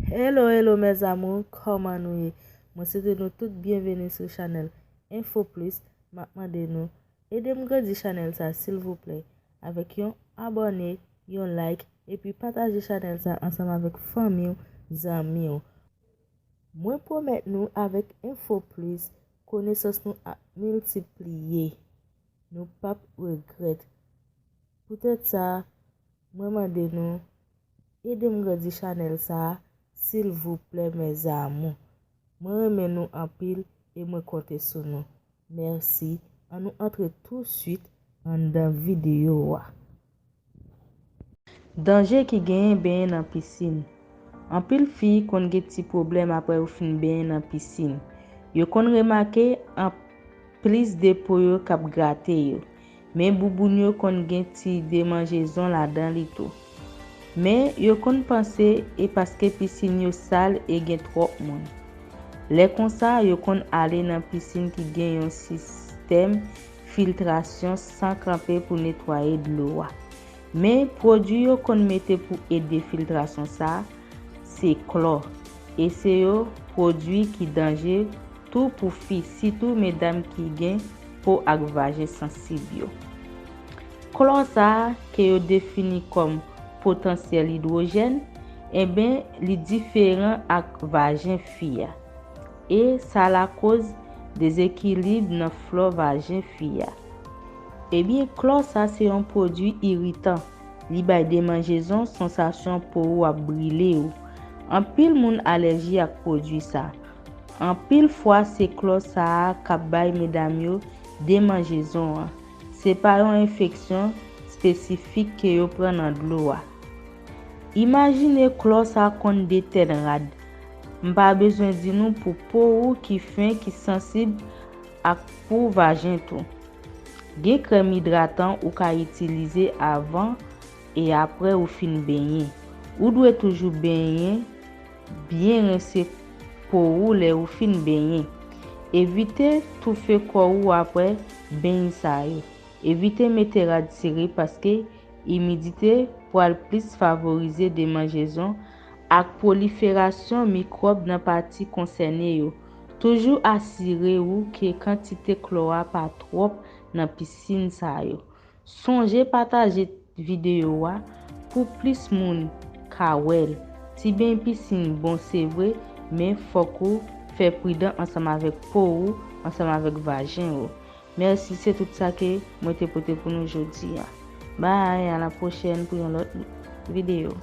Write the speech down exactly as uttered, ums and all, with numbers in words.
Hello, hello mes amours, kòman nou ye? Mwen swete nou tout byenveni sou chanèl Info Plus. M ap mande nou, ede m grandi chanèl sa silvouplè, avèk yon abòne, yon like, epi pataje chanèl sa ansanm avèk fanmi w, zanmi w. Mwen pwomèt nou avèk Info Plus, konesans nou ap miltipliye. Nou p ap regrèt. Poutèt sa, mwen mande nou, ede m grandi chanèl sa a, silvouplè mes amours. Mwen renmen nou anpil e mwen konte sou nou. Mèsi. An nou antre touswit anndan videyo a. Danje ki genyen benyen nan pisin. Anpil fi konn gen ti pwoblèm apre yo fin benyen nan pisin. Yo konn remake an plis de po yo k ap grate yo. Men bouboun yo konn gen ti demanjezon ladan li tou. Men yo konn panse e paske pisin yo sal e gen twòp moun. Lè konsa, yo konn ale nan pisin ki gen yon sistèm filtrasyon san kanpe pou netwaye dlo a. Men pwodui yo konn mete pou ede filtrasyon sa a, se klò. E se yo pwodui ki danje tou pou fi, sitou medam ki gen po ak vajen sansib yo. Klò sa a, ke yo defini kòm potansyèl idwojèn, enben, li diferan ak vajen fi a. E sa lakoz dezekilib nan flò vajen fi a. Ebyen, klò sa se yon pwodui iritan. Li bay demanjezon, sansasyon po ou ap brile ou. Anpil moun alèji ak pwodui sa. Anpil fwa, se klò sa a k ap bay medam yo demanjezon an. Se pa yon enfeksyon espesifik ke yo pran nan dlo a. Imajine klò sa konn detèn rad. M pa bezwen di nou pou po ou ki fen, ki sansib ak pou vajen tou. Gen krèm idratan ou ka itilize avan e apre ou fin benyen. Ou dwe toujou benyen, byen rense po ou lè ou fin benyen. Evite toufe kò ou apre beny sa yo. Evite mete rad sere paske imidite pral plis favorize demanjezon ak pwoliferasyon mikwòb nan pati konsène yo. Toujou asire ou ke kantite klò a pa twòp nan pisin sa yo. Sonje pataje videyo a pou plis moun ka wè l. Ti beny pisin bon se vre, men fòk ou fè pridan ansanm avèk po ou, ansanm avèk vajen ou. Mèsi, se tout sa ke mwen te pote pou nou jodi a. Bye, a la pwochèn pou yon lòt videyo.